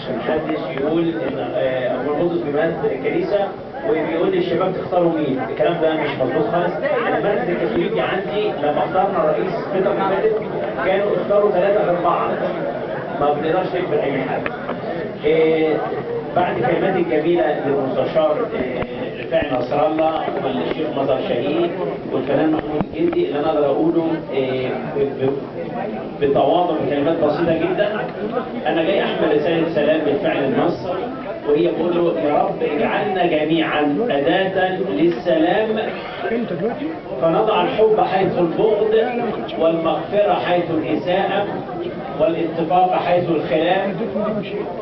عشان محدش يقول ان ابو بطرس بيمثل الكنيسة وبيقول للشباب تختاروا مين، الكلام ده مش مظبوط خالص. المركز الكاثوليكي عندي لما اخترنا رئيس الفترة اللي فاتت كانوا اختاروا 3 غير بعض، ما بنقدرش نقبل اي حد. بعد كلمات الجميلة للمستشار رفاعي نصر الله والشيخ مظهر شاهين والفنان محمود الجندي، اللي انا اقدر اقوله بتواضع بكلمات بسيطة جدا، انا جاي احمل رسالة سلام بالفعل لمصر، وهي بقول له يا رب اجعلنا جميعا اداه للسلام، فنضع الحب حيث البغض، والمغفرة حيث الاساءة، والاتفاق حيث الخلاف،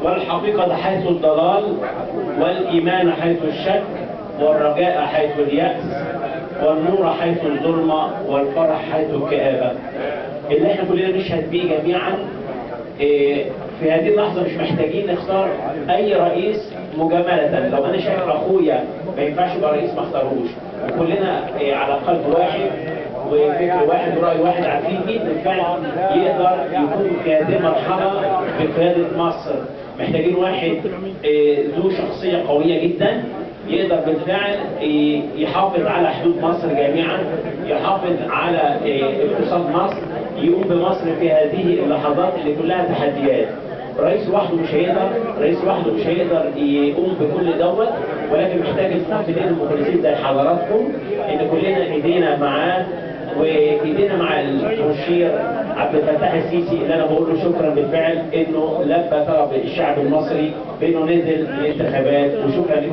والحقيقة حيث الضلال، والايمان حيث الشك، والرجاء حيث اليأس، والنور حيث الظلمة، والفرح حيث الكآبة. اللي احنا كلنا نشهد بيه جميعا في هذه اللحظة، مش محتاجين نختار أي رئيس مجاملة. لو أنا شايف أخويا ما ينفعش يبقى رئيس ما اختاروش، وكلنا على قلب واحد وفكر واحد ورأي واحد، عارفين مين بالفعل يقدر يكون في هذه المرحلة بقيادة مصر. محتاجين واحد ذو شخصية قوية جدا، يقدر بالفعل يحافظ على حدود مصر جميعا، يحافظ على اقتصاد مصر، يقوم بمصر في هذه اللحظات اللي كلها تحديات. رئيس وحده مش هيقدر، رئيس وحده مش هيقدر يقوم بكل دوت، ولكن محتاج المواطنين المخلصين زي حضراتكم ان كلنا ايدينا معاه وايدينا مع المشير عبد الفتاح السيسي، اللي انا بقول له شكرا بالفعل انه لبى طلب الشعب المصري بانه نزل الانتخابات، وشكرا لكم.